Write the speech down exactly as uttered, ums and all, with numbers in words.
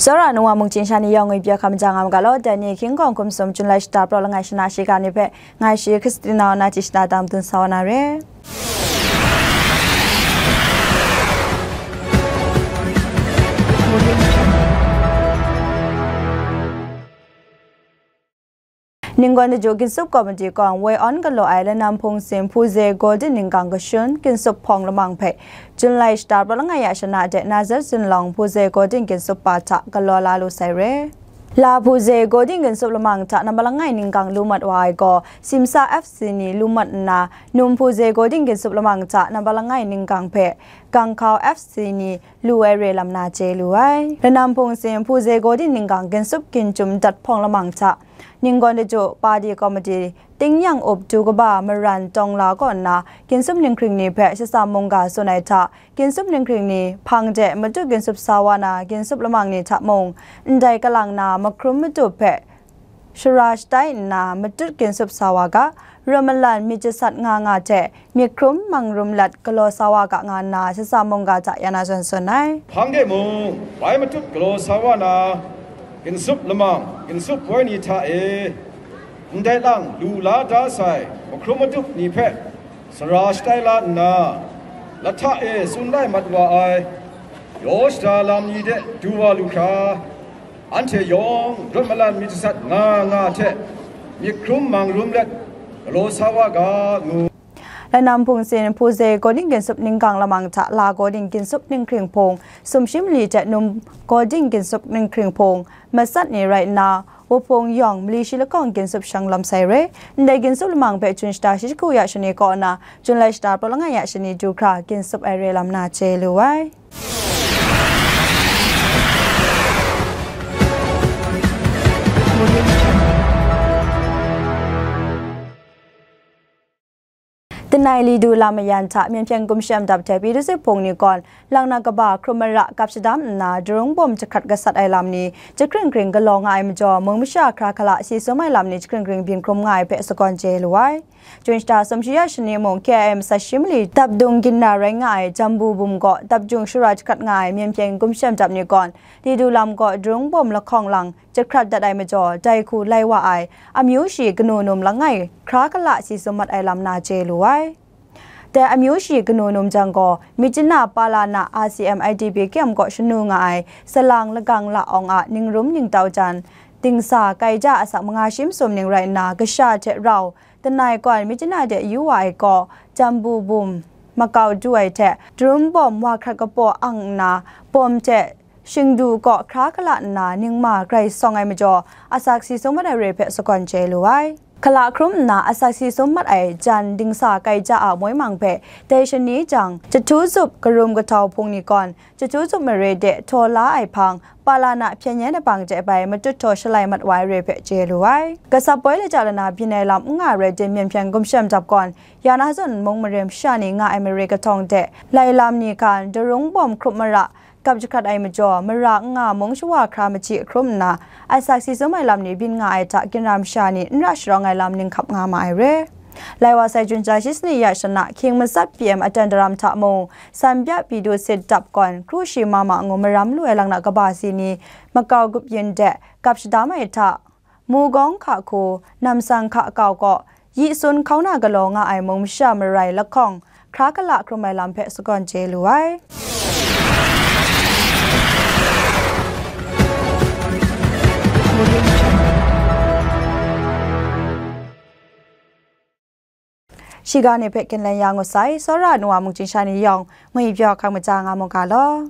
Tsawra nu wa mungchin sha ni yawng ngwi pyaw hkam jang nga mu ga law, dai ni hkying hkawng hkum sum Jun lai shata praw langai shana shiga ni hpe ngai shi Christina na hti shana dang dun sa wa na re. Ninggawn Daju Ginsup Komiti gaw woi awn galaw ai Lanam Hpung Sin Hpu Ze Golden Ninggang Kashun Ginsup Hpawng Lamang hpe Jun lai shata praw langai ya shana de Nazareth Zunlawng Hpu Ze Golden Ginsup pa hta galaw la lu sai re. La Hpu Ze Golden Ginsup Lamang hta nambat langai ninggang lu mat wa ai gaw, Simsa F C ni lu mat nna, Num Hpu Ze Golden Ginsup Lamang hta nambat langai ninggang hpe, Ganghkau F C ni lu ai re lam na chye lu ai. Lanam Hpung Sin Hpu Ze Golden Ninggang Ginsup Ginjum Dat Hpawng Lamang hta, Ninggawn Daju Party Komiti Ting Yang Up Du Kaba Maran Tawng La kaw nna, Ginsup Ninghkring ni hpe shatsam mungga tsun ai hta, Ginsup Ninghkring ni hpang de matut ginsup sa wa na, Ginsup Lamang ni hta mung, ndai kalang na mahkrum matup hpe shara shatai nna, matut ginsup sa wa ga, rawt malan myit jasat nga nga hte, myit hkrum mang rum lat galaw sa wa ga nga nna, shatsam mungga hta ya na zawn tsun ai. Hpang de mung, bai matut galaw sa wa na, Ginsup Lamang, Ginsup Poi ni hta e, ndai lang lu la da sai mahkrum matup ni hpe sara shatai la nna, lahta e tsun lai mat wa ai, yaw shada lam ni de du wa lu hkra, anhte yawng rawt malan myit jasat nga nga hte, myit hkrum mang rum let galaw sa wa ga, ngu. Lanam Hpung Sin Hpu Ze Golden Ginsup Ninggang Lamang hta La Golden Ginsup Ninghkring Hpung, Sumshi Mali hte Num Golden Ginsup Ninghkring Hpung, Masat ni rai nna, Wuphung yawng mali shi lahkawng ginsup shang lam sai re. Ndai ginsup lamang hpe Jun shata shi jahku ya shani kaw na, Jun lai shata praw langai ya shani du hkra ginsup ai re lam na chye lu ai. Tinai Lidu lam mayan hta Myen Hpyen Gumshem Dap hte Pyi Du Sit Hpung ni gawn, lang na kaba hkrum mara kap shadam nna, darung bawm jahkrat gasat ai lam ni, jahkring kring galaw nga ai majaw, mung masha hkra hkala si sum ai lam ni jahkring kring byin hkrum nga ai hpe sagawn chye lu ai. Jun shata sumshi ya shani mung K I M Sumshi Mali dap dung ginra rai nga ai Jambu Bum gaw dap jung shara jahkrat nga ai Myen Hpyen Gumshem Dap ni gawn, Lidu lam gaw darung bawm lahkawng lang, jahkrat dat ai majaw, dai hku lai wa ai, amyu shi kanu num langai, hkra hkala si sum mat ai lam na chye lu ai. Dai amyu shi kanu num jang gaw, Myitkyina Palana R C M I D P Camp kaw shanu nga ai, salang lagang la awng a ningrum ningtau jan, dingsa kaija asak manga shi masum ning rai nna, kasha hte rau, Tinai kawn Myitkyina de yu wa ai gaw, Jambu Bum makau du ai hte, darung bawm wa hkrat kapaw ang nna, bawm hte, shingdu kaw hkra hkala nna ningma grai sawng ai majaw, asak si sum mat ai re hpe sagawn chye lu ai. Hkala hkrum nna asak si sum mat ai jan dingsa kaija a moi mang hpe, dai shani jang, jahtu zup karum kahtau hpung ni gawn, jahtu zup mare de htaw la ai hpang, Palana hpyen yen abang de bai matut htaw shalai mat wa ai re hpe chye lu ai. Gasap poi laja lana byin ai lam n nga rai tim Myen Hpyen Gumshem Dap gawn, ya na zawn mung mare masha ni nga ai mare kahtawng de, lai lam ni hkan, darung bawm hkrup mara, kap jahkrat ai majaw, mara n nga mung shawa hkra machyi hkrum nna, asak si sum ai lam ni byin nga ai hta, ginra masha ni n ra sharawng ai lam ning hkap nga ma ai re. Lai wa sai Jun shata shi sani ya shana, hkying matsat P M atan daram hta mung, Sanbya Pyi Du Sit Dap gawn, kru shi ma ma ngu maram lu ai lang na kaba si ni, makau gup yin de, kap shadam ai hta, Mugawng hka hku, namsang hka kau kaw, yi sun hkauna galaw nga ai mung masha marai lahkawng, hkra hkala hkrum ai lam hpe sagawn chye lu ai. Shiga ni hpe ginlen ya ngut sai, Tsawra nu wa mungchin sha ni yawng, ngwi pyaw hkang maja nga mu ga law.